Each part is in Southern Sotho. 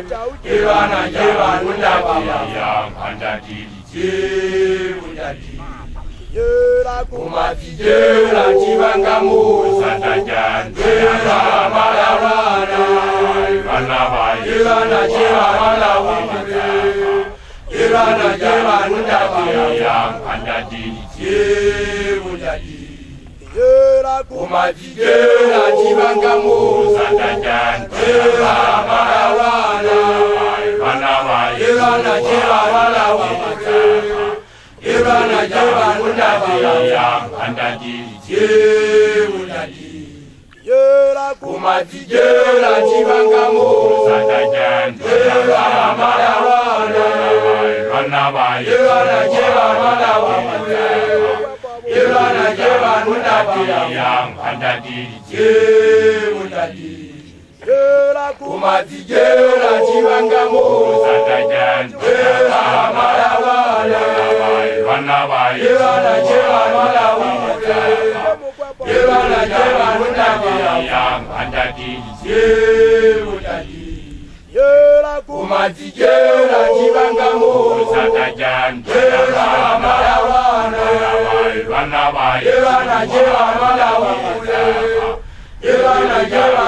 Ke ba ntate yang ntate ke ntate Kumatikela chibanga musa tajana malarana bana ba irana chibana wule irana chibana yang ntate ke ntate Kumatikela chibanga musa tajana malarana bana ba irana chibana wule Irana jaba yang ntate ke ntate Kumatikela chibanga musa tajana malarana bana ba irana chibana wule Irana jaba yang ntate ke ntate Kumatikela chibanga musa tajana malarana bana ba irana chibana wule Irana jaba yang ntate ke ntate Kumatikela chibanga musa tajana malarana bana ba irana chibana wule Irana jaba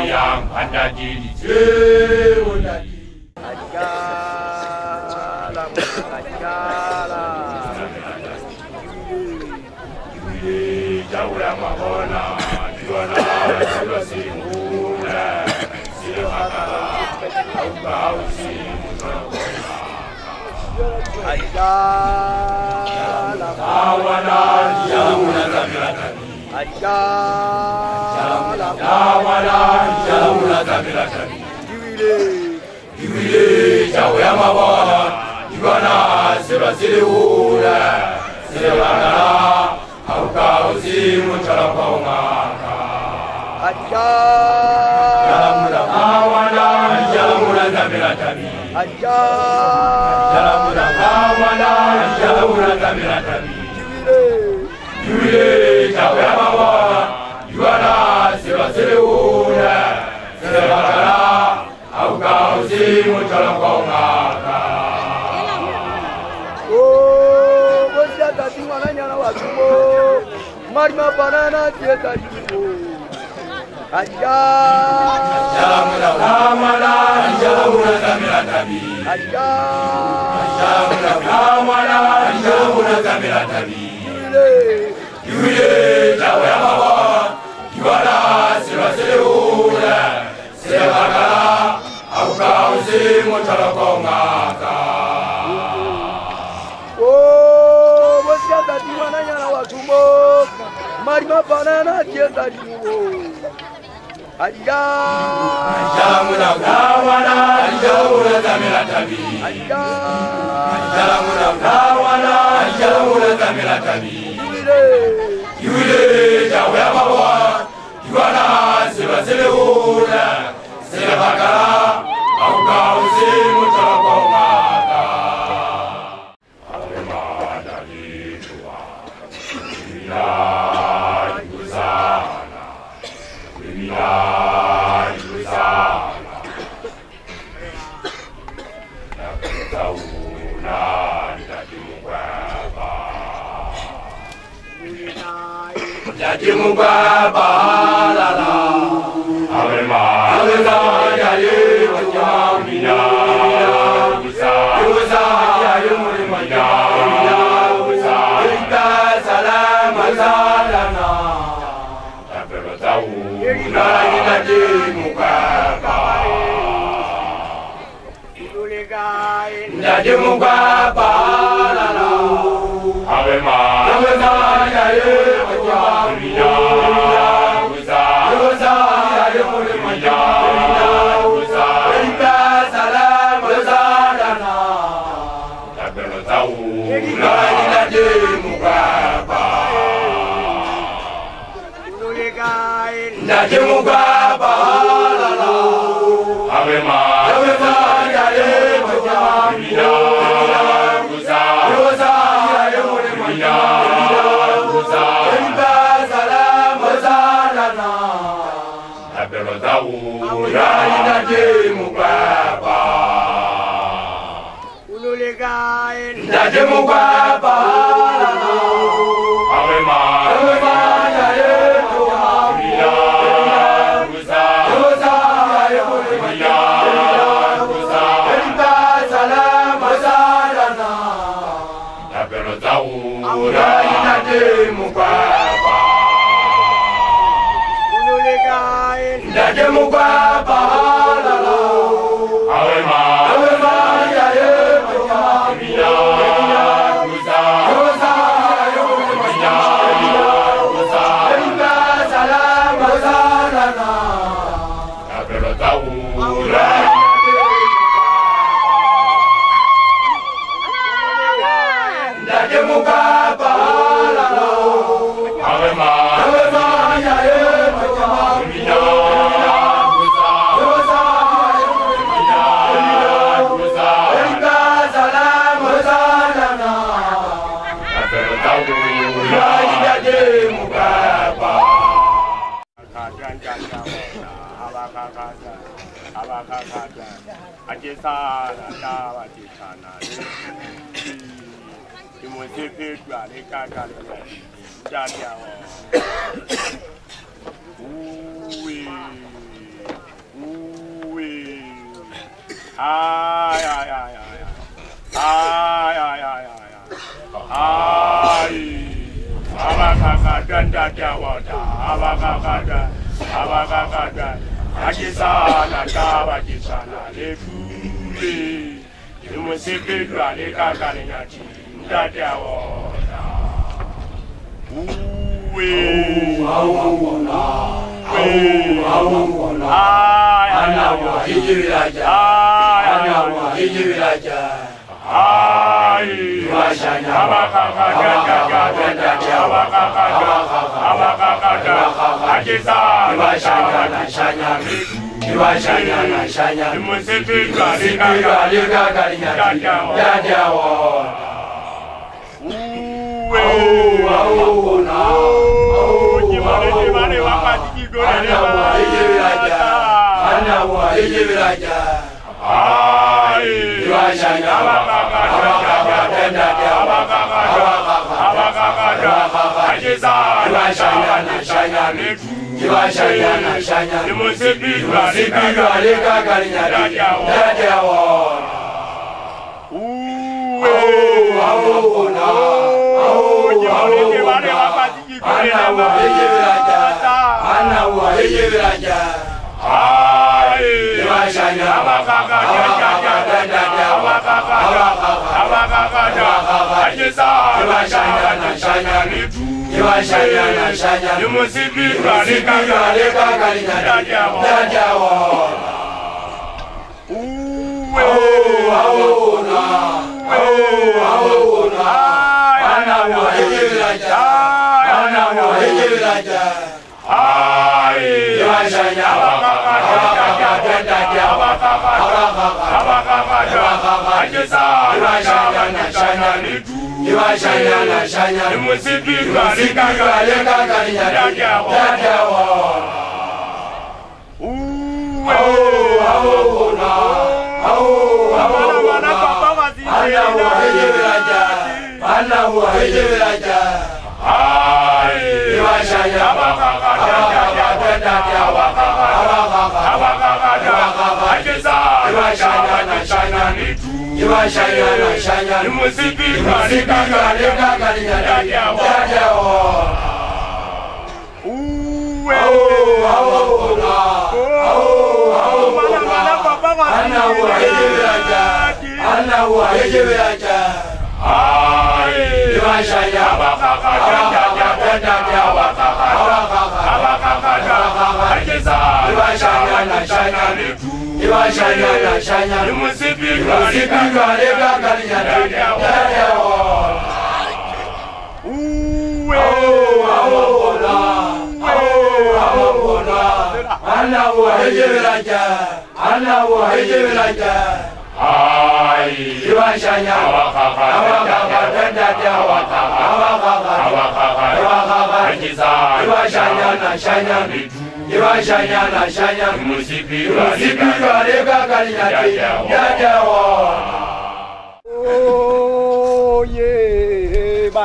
yang ntate ke ntate Jaula mabona diwana silo singula silo hakala au si Ayala awana jaula zamira tabi Ayala awana jaula zamira tabi Diwile diwile jaula mabona diwana silo singula silo hakala Ausi muchala paungaka Ayala awana jaula zamira tabi Ayala awana jaula zamira tabi Diwile diwile jaula mabona diwana silo singula silo hakala ausi muchala paungaka Oh bosia tati mwana wa tumo Marima banana tieta diwo Ayala awana jaula zamira tabi Ayala awana jaula zamira tabi Diwile diwile jaula mabona diwana silo singula silo hakala ausi muchala paungaka Oh bosia tati mwana wa tumo Marima banana tieta diwo Ayala awana jaula zamira tabi Ayala awana jaula zamira tabi Diwile diwile jaula mabona diwana silo singula silo hakala ausi muchala paungaka Awe Ntate Mokwapa Awe ma Ntate Mokwapa Awe ma Ntate Mokwapa Awe ma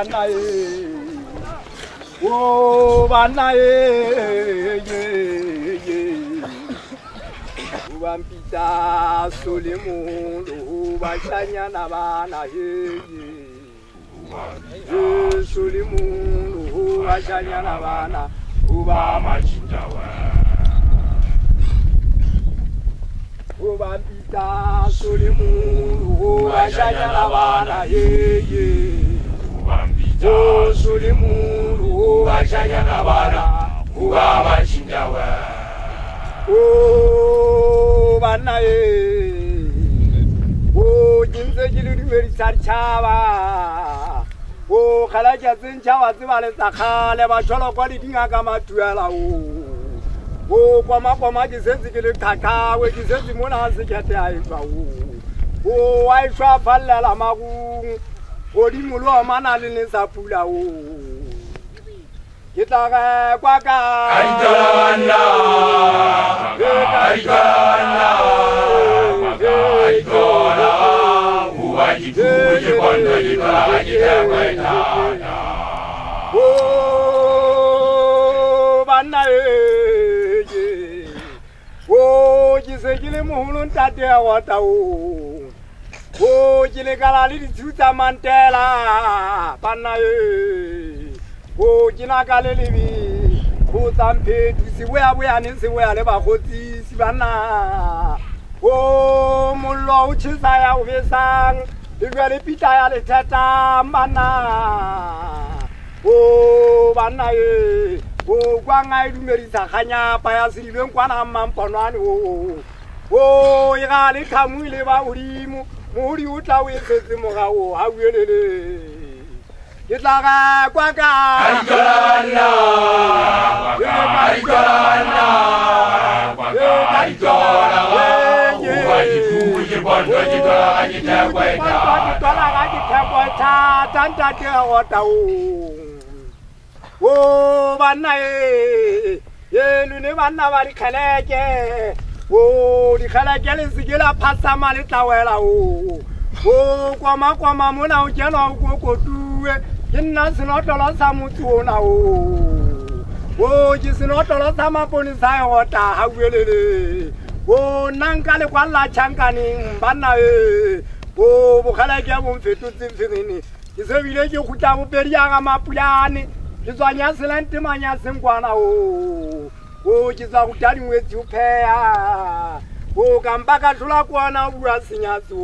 banna e o banna e ye o bampita Solomon o bashanyana bana ye ye Solomon o bashanyana bana o ba machindawa o bampita Solomon o bashanyana bana ye ye o Solomon o bashanyana bana o ba machindawa o banna e o ke ntse ke le dumedisa ditšhaba o kgala ke a tsentšha wa tseba le tsa kgale batšholokwa le dingaka matuela o koma-koma ke setse ke le qhaqhawe ke setse mona sekete a etswa o wa ešwa fallela marung godimo le omana le ne sa pula o ke tla re kwa ka o banna e o ke se ke le moholo ntate ya rota o o ke le kala le ditshiu tsa Mandela banna e o ke na ka le lebe go tsamphethu seboyaboyane seboya le bakgotsisi banna o mollo o tjhesa ya o besang le jwa le pitla ya lethetang banna o banna e o kwanga e dumedisa kganyapa ya sedibeng kwana mmamponwane o e ga le tlhamu ile ba godimo mohodi o tla o e setse morao ha uelele ke tla re kwa ka o banna e ye lune banna ba dikgeleke o dikgeleke le se ke la phasama le tla wela o koma-koma mona o kenwa o kokotuwe ke nna senotlolo sa motse ona o ke senotlolo sa maponesa e rota ha uelele o nna nka lekwalla tjhankaneng banna e o bokgeleke bo mfetotseng ferene ke se bile ke kgutla bopedi ya ga Mapulane ke tswa Nyaseland manyaseng kwana o ke tswa ruta dingwetsi ho pheha o ka mpa ka hlola kwana o bua senyatso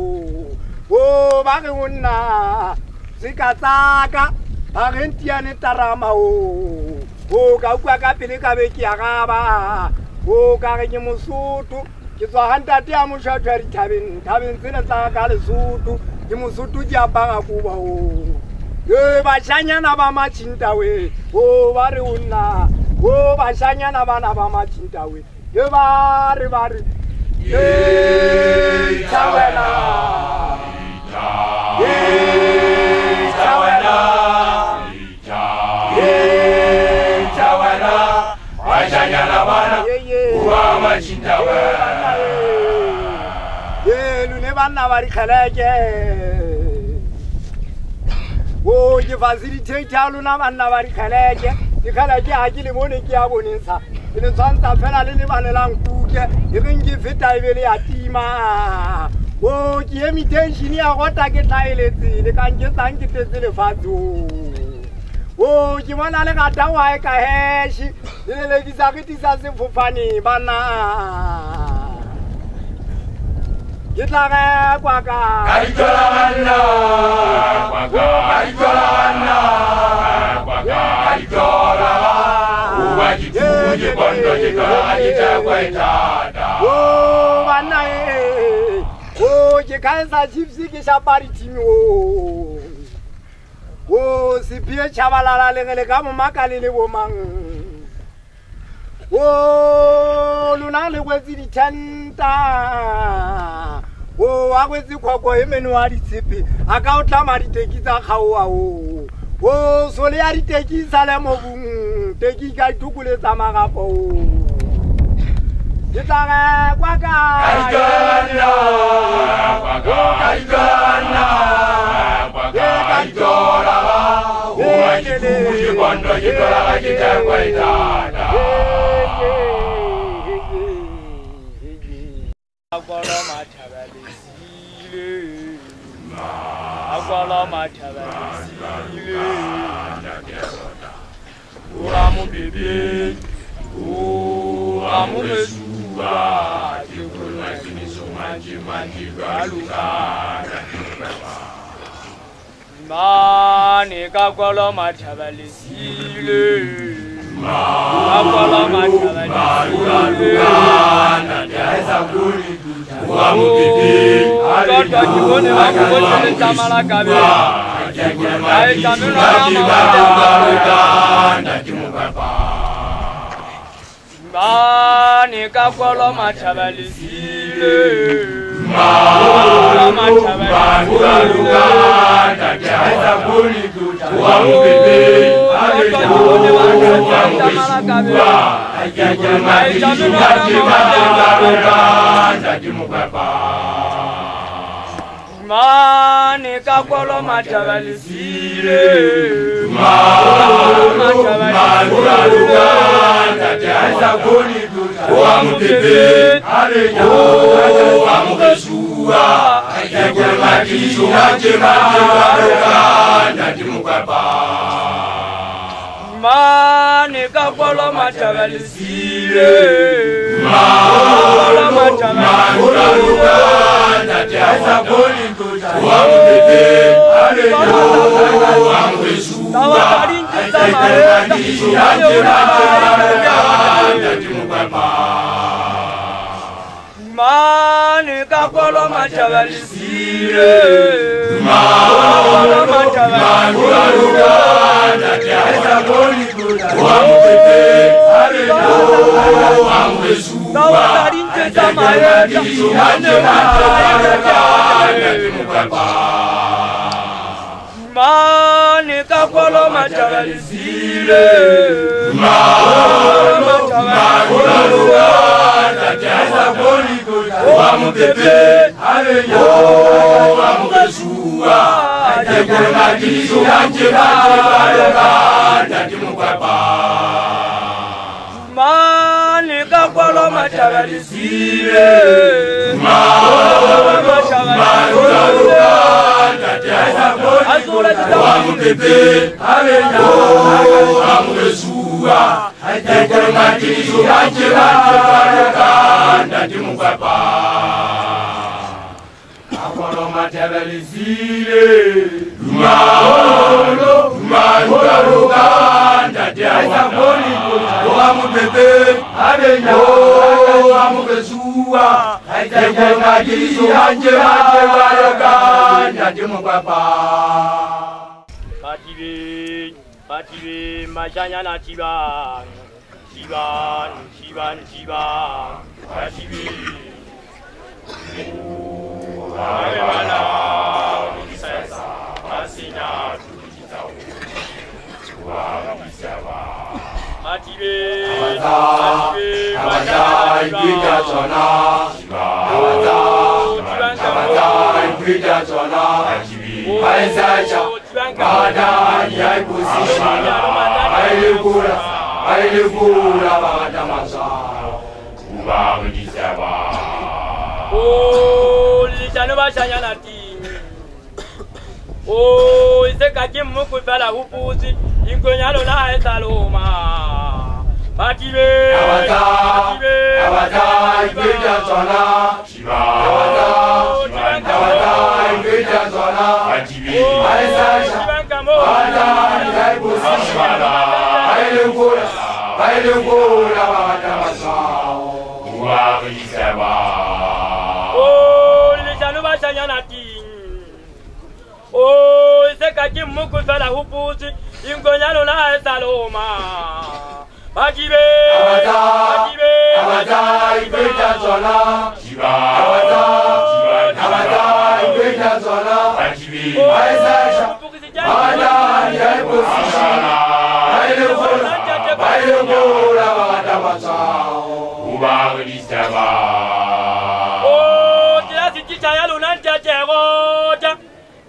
o ba re ho nna seka tsaka ba re ntiane tarama o ka utlwa ka pele ka be ke araba o ka re ke Mosotho ke tswa ha ntate ya Moshathwa dithabeng thabeng tsena tsa ka Lesotho ke Mosotho ke apara koba o e bashanyana ba machintawe o ba re ho nna o bashanyana bana ba machintawe e ba re ye tshawela ye tshawela ye tshawela bashanyana bana ba machintawe ye lune banna ba dikgeleke o ke facilitate ya lona banna ba dikgeleke dikgeleke ha ke le bone ke ya boneng sa ke le tshwantsha fela le lebalelang kuke e reng ke feta e be le ya tima o ke eme tension ya rota ke tlhaeletse le ka nketsang ke tletse lefatshe o ke bona le rata wa e ka heshi le lelekisa re tisa sefofane bana ke tla re kwa ka o banna e o ke Kaizer Chiefs ke shapa di-team o sepie Tshabalala le re le ka momaka le le bomang o lona le kwetse ditenta o a kwetse kgoko e meno wa ditshepe a ka o tlama diteki tsa kgaoa o sole ya diteki sa le mobung teki ka itokoletsa marapo ke tla re kwa ka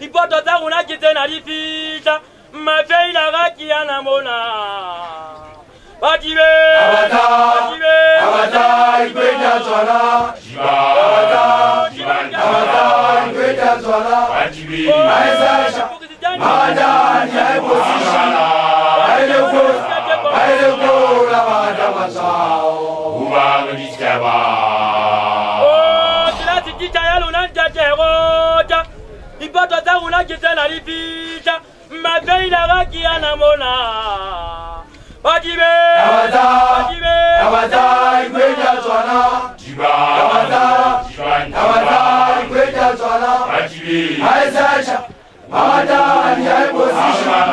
Dipoto tsa rona ke tsena di fihla. Mafeila ga mona. Batibe Abata Abata ikweta tswana Abata Abata ikweta tswana Batibe Aisha Abata ni position Aile ko la bada masao Uba ngitaba Oh tilati tita ya lona ntate rota Ipoto tsa rona ke tsena di fihla Mafeila ga kiana mona. Batibe Abata Batibe Abata ikweta tswana Abata Abata ikweta tswana Batibe Aisha Abata ni position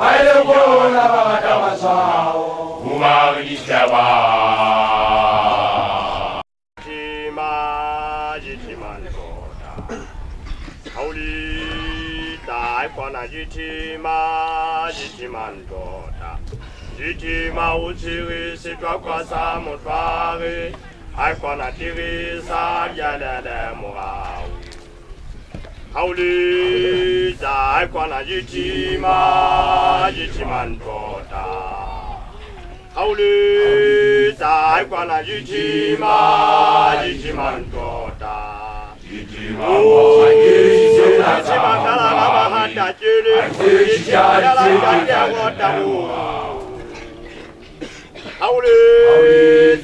Aile ko la bada masao Uba ngitaba Tima jitima kota Hauli dai kwana jitima jitima kota Jitima uchiri sitwa kwa sa motware Ai kwana tiri sa yalele morau Hauli dai kwana jitima jitima kota Hauli dai kwana jitima jitima kota Jitima wa jitima kala la bahata jiri jitima la la Hauli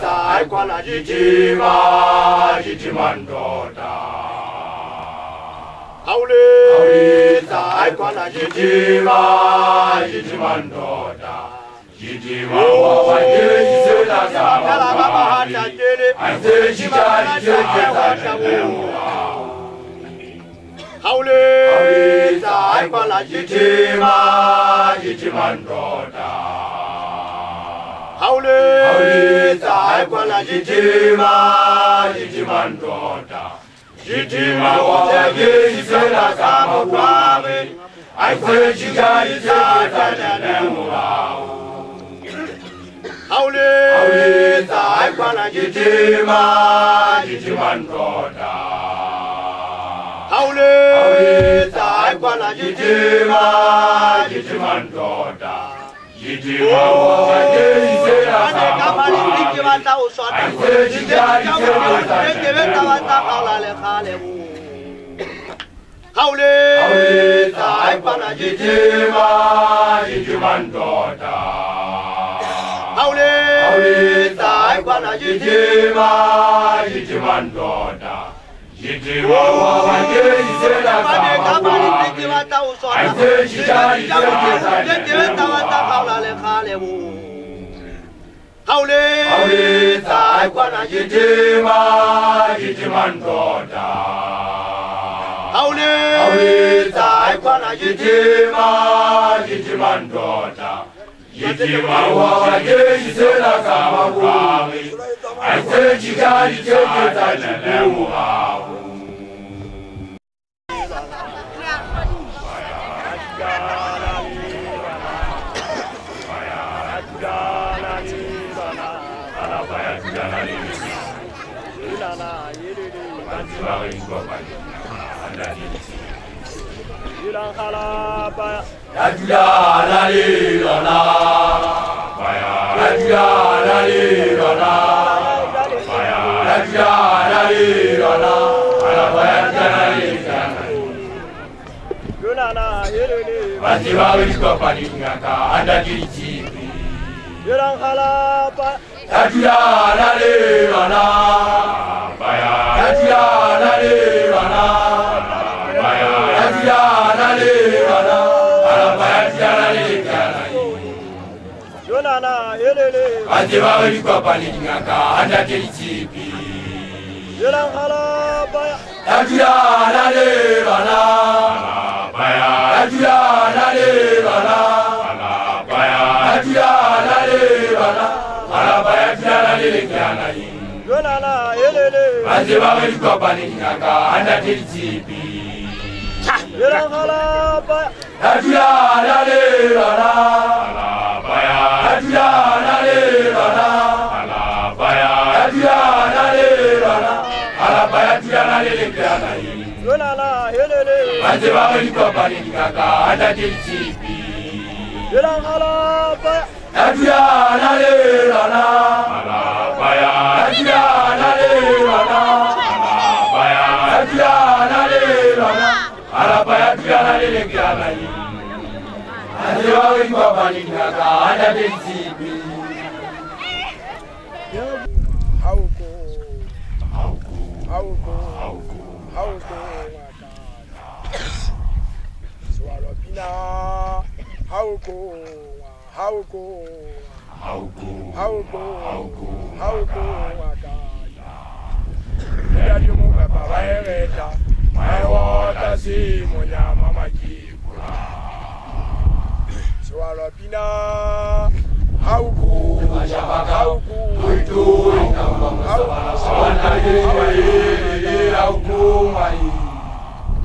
dai kwana jitima jitima ndota Hauli dai kwana jitima jitima ndota Jitima wa jitima kala la bahata jiri jitima la Hauli dai kwana jitima jitima ndota Hauli dai kwana jitima jitima ndota Jitima wa jitima kama kwame Aikwejika jitima Hauli dai kwana jitima jitima ndota Hauli dai kwana jitima jitima ndota Jitima wa jitima kama Hauli dai kwana jitima jitima ndota Hauli dai kwana jitima jitima ndota Jitima wa jitima Hauli dai kwana jitima jitima ndota Hauli dai kwana jitima jitima ndota Jitima wa jitima kama kwame Aikwejika jitima jitima Ba tseba re dikopane dingaka a ntate Ditshipi. Ya dulana le lona. Malapa ya dulana le lona. Malapa ya dulana le lona. Malapa ya dulana le lekana. Ba tseba re dikopane dingaka a ntate Ditshipi. Hauko hauko hauko swalo pina hauko hauko hauko hauko hauko hauko ngakana ya dimuka ba ereta mai si monyama makipula swalo pina hauko hauko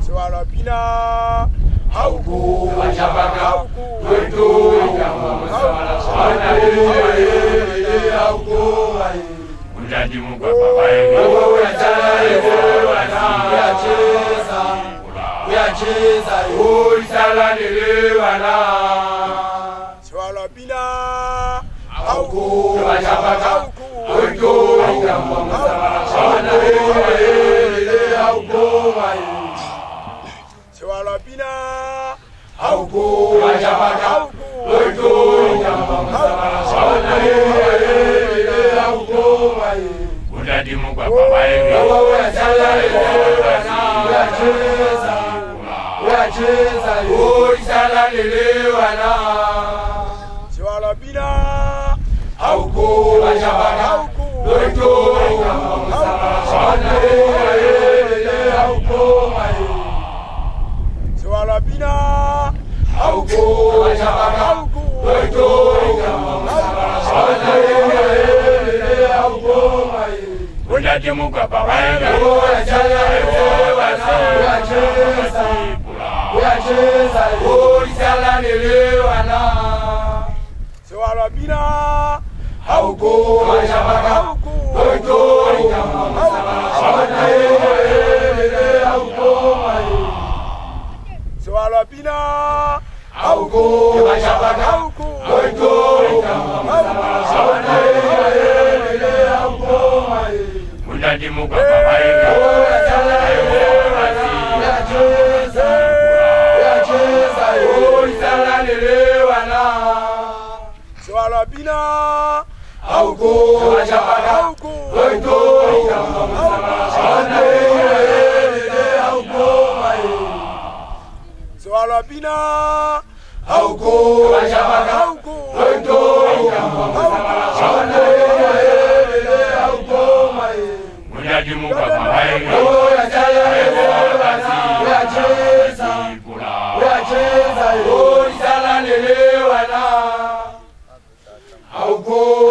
swalo pina hauko hauko swalo pina hauko swalo pina hauko swalo pina hauko swalo pina hauko swalo pina hauko swalo pina hauko swalo pina hauko swalo pina hauko